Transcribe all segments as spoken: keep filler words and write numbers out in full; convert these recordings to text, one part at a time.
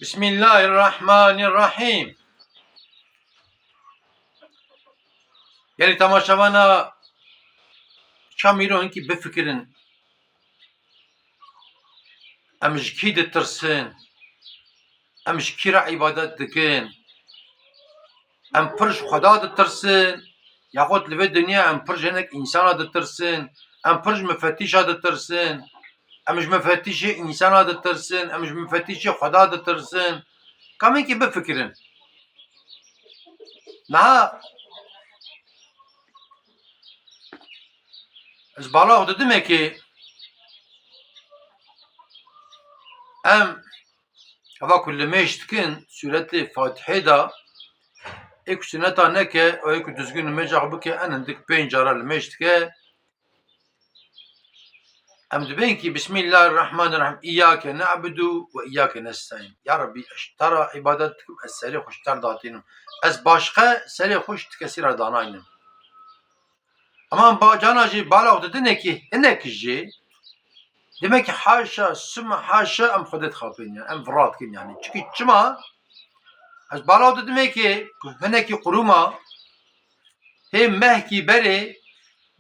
Bismillahirrahmanirrahim. Gelî temaşevana, çam îro hinkî bifikirin. Em ji kî ditirsin? Em ji kî re îbadet dikin? Em pir ji Xweda ditirsin, yaxud li vê dinya em pir ji hinek însana ditirsin, em pir ji mifetîşa ditirsin, em ji mifetîşê însana ditirsin, em ji mifetîşê Xweda ditirsin? Ka em hinkî bifikirin. Niha ez bala xwe didimê ki em Eva ku limêj dikin, sûretê Fatihê de, ê ku suneta neke, û ê ku dizgin limêja xwe bike, en hindik pênc cara limêj dike. Em dibên ki, Bismillahirrahmanirrahim, İyyâke na'budu ve iyyâke nestaîn. Ya Rabbî, ez ji te re îbadet dikim, ez serê xwe ji te re datînim. Ez başqe serê xwe ji ti kesî re danaynim. Ama ba-, cana jî bala xwe didinekî, hinekî jî, demek ki haşa, sima haşa em Xwedê dixapin ya, em vira dikin yani. Çikî çima? Ez bala xwe didimekî, hinekî quruma, hê mehkî berê,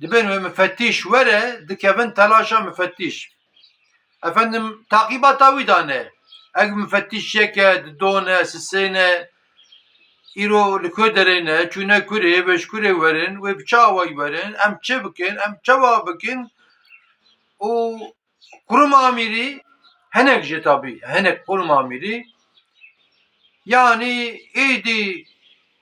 dibên wê mifetîş were, dikevin telaşa mifetîş. Efendim, taqîbata wî dane. Ev mifetîşeke didone, sisêne, îro li ku derê ne, çûne kurê, wê ji kurê werin, wê bi çi awayî werin, em çi bikin, em çawa bikin? Û kurum amîrî, hinek jê tabî, hinek kurum amîrî, yanî êdî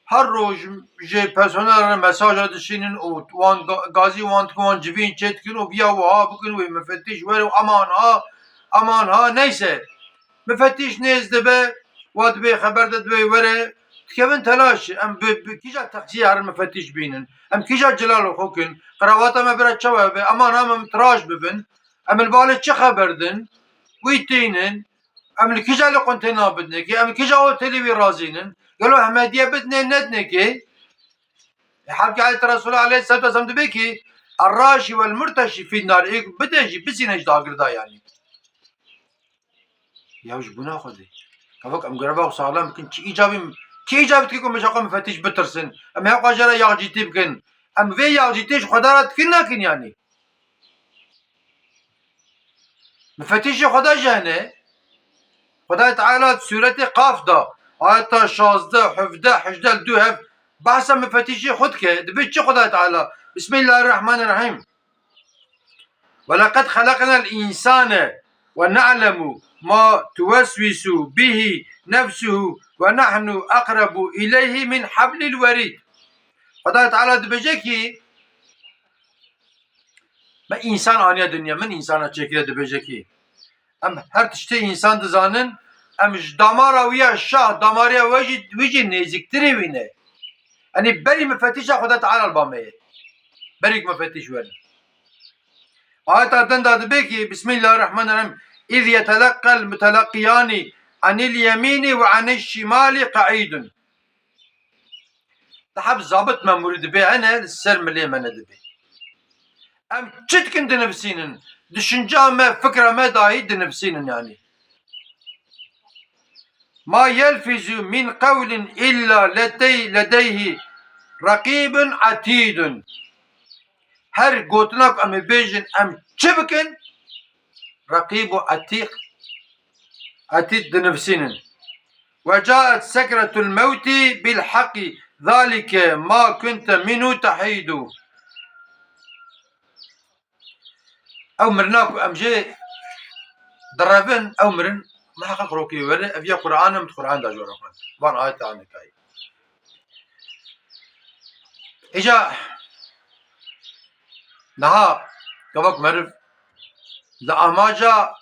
her roj ji personel re mesaja dişînin û wan ga-, gazî wan dikin, wan civîn çê dikin û viya wiha bikin, wê mifetîş were û aman ha, aman ha, neyse. Mifetîş nêz dibe, wa dibê xeber de dibê were, dikevin telaş, em bi, bi kîja teqsî herin mifetîş bînin, em kîja cilal xwe kin, qerawata me bira çawa be, aman ha em tiraş bibin, em li balê çi xeber din, wî tînin, em li kîja li qonteyna bidinekê, em li kîja otelî wî razînin, gelo Ehmediye bidinê nedinekê? E, halkî ayet Resulullah aleyhissalatu vesselam dibe ki, "Erraşî vel murteşî fî nar", ê bide jî, bisîne jî dagir da yani. Ya ji bûna Xwedê. Kevok em greva xwe saxlem bikin, çi îcabî, çi îcabî dike ku em ji xwe mifetîş bitirsin? Em hewqa jê re yaxcîtî bikin. Em vê yaxcîtiyê ji Xweda re dikin nakin yani. Mifetîşê Xweda jî hene. Xwedayê Teala sûretê Qaf da, ayeta şazdeh, hevdeh, hejdeh, li dû hev behsa mifetîşê xwe dike. Dibe çi Xwedayê Teala? Bismillahirrahmanirrahim. "Ve leqed xeleqnel însane ve ne'lemu ma tuweswisu bihi nefsuhu ve nahnu eqrebu ileyhi min hablil werîd." Xwedayê Teala dibêje ki, Me însan aniye dinya, min însana çêkire dibêje kî. Em her tiştê însan dizanin, em ji damara wî ya şah, damariya we jî, wî jî nêzîktirê wî ne. Enî berî mifetîşa Xweda Teala li ba me ye. Berî ku mifetîş werin. Ayeta din de dibe kî, Bismillahirrahmanirrahim, "Îz yeteleqqel muteleqqiyani anil yemîni ve anil şimali qeîdun." Di heb zabit memûrî dibe hene, li ser milê me ne dibe. Em çi dikin dinivsînin? Düşünca me, fikra me dahî dinivsînin yanî. "Ma yelfizu min qewlin illa ledey-, ledeyhi reqîbun etîdun." Her gotina ku em ê bêjin, em çi bikin? Reqîb û etîq, etîd dinivsînin. "Ve caet sekretul mewtî bil heqî, zalike ma kunte minhu tehîdû." Ew mirina ku em jê direvin, ew mirin miheqeq rokê were, ev ya Qur'an, em di Qur'an de jê re xwend. Van ayet anî kayî. Îca niha gavak meriv li amaca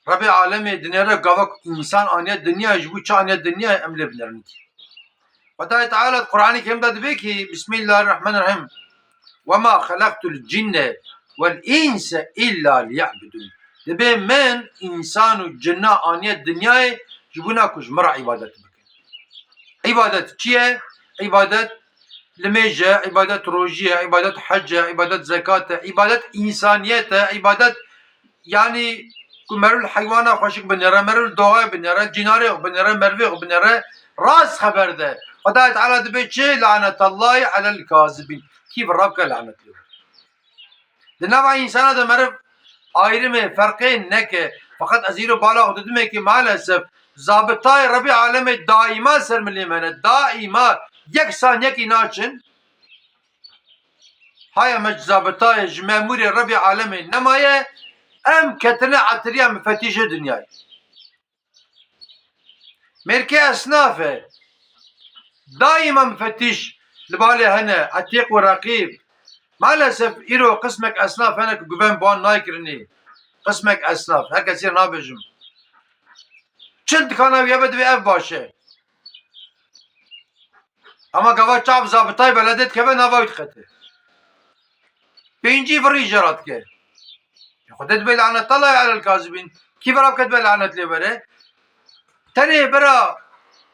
Rebê alemê dinêre, gavak însan aniye dinyayê, ji bo çi aniye dinyayê em lê binerin kî. Xwedayê Teala di Qur'anê Kerîm de dibê kî, Bismillahirrahmanirrahim, "Ve ma xelaqtul cinne vel inse illa liya'budun." Dibê min însan û cinna aniye dinyayê ji bona ku ji min re îbadet bikin. Îbadet çi ye? Îbadet limêj e, îbadet rojî ye, îbadet hec e, îbadet zekat e, îbadet însaniyet e, îbadet, yanî, ku meriv li heywana xweşik binêre, meriv li doxê binêre, cînarê xwe binêre, merivê xwe binêre, rast xeber de. Xwedayê Teala dibê çi? Lanetallahi alel kazibîn. Kî vira bike lanet lê were. Di nava însana de meriv ayrımê, ferqê neke. Feqet ez îro bala xwe didimê ki maalesef zabitayê Rebî Alemê daîma ser milê me ne. Daîma yek saniyekî naçin. Haya me ji zabitayê, ji memûrê Rebî Alemê nemaye, em ketine etiriya mifetîşê dinyayê. Mêrkê esnaf e. Daîma mifetîş li balê hene, etîq û reqîb. Maalesef îro qismek esnaf hene ku guven bi wan nayê kirinê. Qismek esnaf, her kesî nabêjim. Çil dikana wî hebe divê ev baş e. Ama gava çav zabitayê beledê dikeve nava wî diqete. Pêncî virî jê re dike. Xwedê dibê lanetallahi alel kazibîn. Kî vira bike dibê lanet lê were. Tenê bira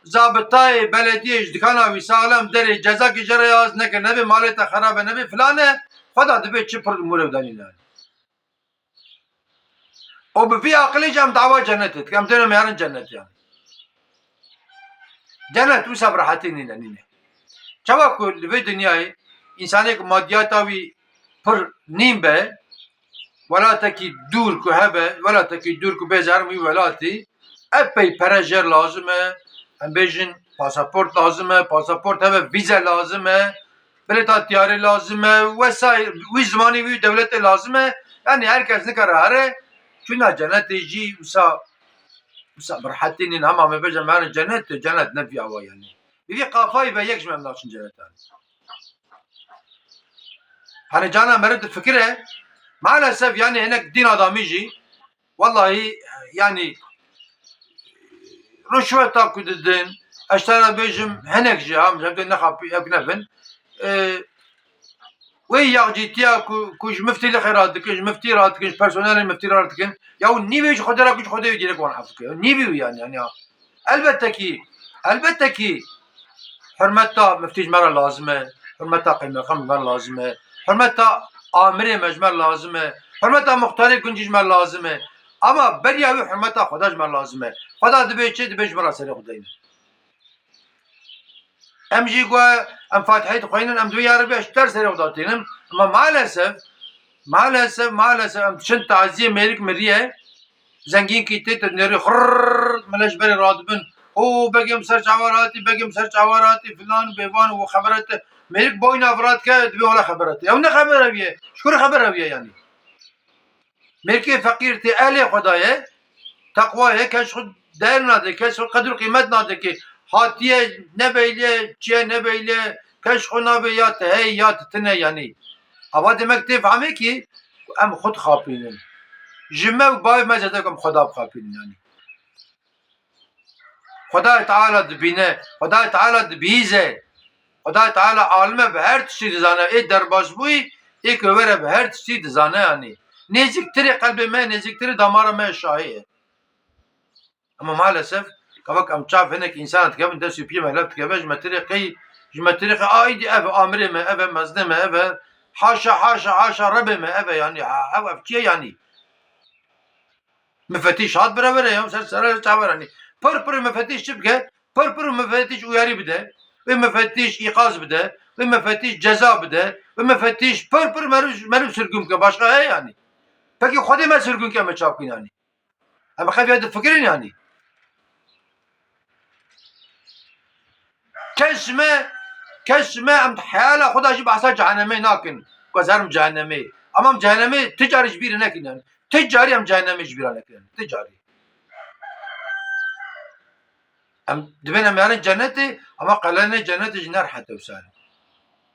zabitayê belediyê ji dikana wî saxlem derê cezakî jê re yaz neke, nebê malê te xerabe, nebê filan e, xwe da dibê çi pir umûrê danîne. Û bi vî aqilê jî em dawa cenetê dikin, em dêne mêrin cenetê yani. Cenet wisa bi rehetî nîne, nîne. Çawa ku li vê dinyayê însanê ku madiyata wî pir nîn be, welatekî dûr ku hebe, welatekî dûr ku bê zer wî welatî, epey pere jêr lazim e, em bêjin pasaport lazim e, pasaport hebe vîze lazim e, bilêta tiyarê lazim e, wesaîr, wî zimanî wî dewletê lazim e. Yanî her kes nikare here, çûna cenetê jî wisa, wisa bi rehetî nîn. Hema me bêje me herin cenetê, cenet ne vî awa yanî. Bi vî qafayî be yek ji me em naçin cenet yanî. Hani cana meriv difikire, maalesef yanî hinek dîn adamî jî, wellahî, yanî ruşweta ku didin, ez te re bêjim, hinek jî, ha, em jî hevdê nexapî, ew nebin. E, wê yexcîtiya ku, ku ji miftî lixê re dikin, ji miftî re dikin, ji personelên miftî re dikin, ya û nîvê ji Xwedê re ku ji Xwedê wî dirêk wan ef dike. Nîvê wî yanî, yanî, Elbette ki, elbette ki hurmeta miftî ji me re lazim e, hurmeta qeymeqam ji me re lazim e, hurmeta amirê me ji me re lazim e, hurmeta muxtarê gund jî ji me re lazim e. Ama beriya wî hurmeta Xweda ji me re lazim e. Xweda dibê çi? Dibê ji me re serê xwe deyne. Em jî ku em Fatiheyê dixwînin, em dibê ya Rebî ez ji te re serê xwe datînim. Ama maalesef, maalesef, maalesef em diçin taziyê mêrik miriye, zengînkî tê te dinêrî xirrrr, mele ji berê radibin. O begê min ser çawa ratî, begê min ser çawa ratî, filan, bêvan û xebere te. Mêrik boyna virat ke, dibê wele xebere te. Ew ne xebere wî ye. Ji kur xebere wî ye yanî? Mêrkê feqîr tê elê xwe daye, teqwa ye, kes xwe değer nade, kes xwe qedir qîmet nade ki hatiye nebeyle, çiye nebeyle, kes xwe nabe ya te hey, ya te tine yanî. Ava demek tê fehmê ki em xwe dixapînin. Ji me û bavê me zêde em xwe da bixapînin yanî. Xwedayê Teala dibîne, Xwedayê Teala dibihîze. Xwedayê Teala alim e, bi her tiştî dizane. Ê derbasbûyî, ê ku were bi her tiştî dizane yanî. Nêzîktirê qelbê me, nêzîktirê damara me şahê ye. Ama maalesef, gavak em çav hinek însan dikevin, dest û piyê me lev dikeve, ji me tirê qey, ji me tirê qey, a, îdî ev e, amirê me, ev e, mezinê me, ev e, haşa, haşa, haşa, Rebê me, ev e, yanî, ha, ev, ev çi ye yanî? Mifetîş hat bire were ya, ser, ser çaver anî. Pir pir mifetîş çi bike? Pir pir mifetîş uyarî bide. Wê mifetîş îqaz bide. Wê mifetîş ceza bide. Wê mifetîş pir pir meriv, meriv sirgûn bike. Başqa heye yanî? Pekî Xwedê me sirgûn ke me çav kîn yanî? Em xefiya difikirin yanî? Kes ji me, kes ji me em di heyala xwe de jî behsa cehennemê nakin. Ku ez herim cehennemê. Ama em cehennemê ti carî ji bîr nekin yani. Ti carî em cehennemê ji bîra nekin. Ti carî. Em dibên em herin cennetê, ama qelenê cennetê jî ne rehet e wisa.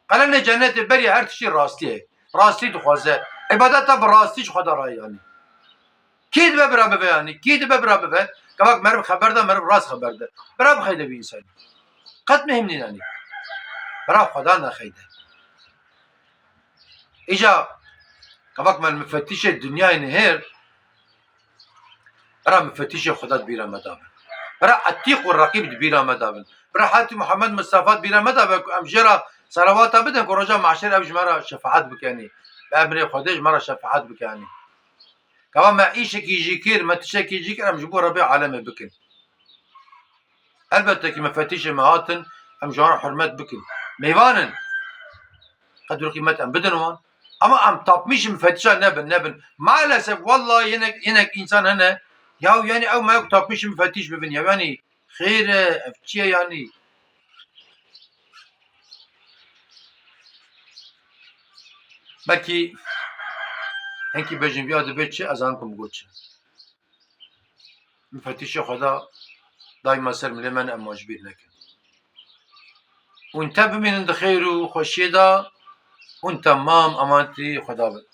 Qelenê cennetê beriya her tiştî rastî ye. Rastî dixwaze. Îbadeta bi rastî ji xwe de raye yanî. Kî dibe bira bibe yanî? Kî dibe bira bibe? Gavak meriv xeber de, meriv rast xeber de. Bira bixeyde vî însanî. Qet muhîm nîn yanî. Bira Xweda nexeyde. Îca gavak me mifetîşê dinyayê nihêr, bira mifetîşê Xweda di bîra me de bin. Bira Etîq û Reqîb di bîra me de bin. Bira Hazretî Muhammed Mistefa di bîra me de be ku em jê re selawata bidin ku roja mahşer ev ji me re şefaet bikenî. Bi emrê Xwedê ji me re şefaet bikenî. Gava me îşekî jî kir, me tiştekî jî kir, em ji bo Rebê alemê bikin. Elbette ki mifetîşê me hatin, em ji wan hurmet bikin. Mêvan in. Qedr û qîmet em bidin wan. Ama em tapmîşî mifetîşa nebin, nebin. Maalesef, wallahi, yenek, yenek însan hene, ya, yani, ew me tapmîşî mifetîş bibin, ya, yani, xêr e, ev çi ye, yani? Belkî hinkî bêjin, viya dibe çi, ez ankim got çi. Mifetîşê Xweda daîma ser milê me ne, em wan ji bîr nekin. Hûn te bimînin di xêr û xweşiyê de, hûn temam emanetî Xweda bin.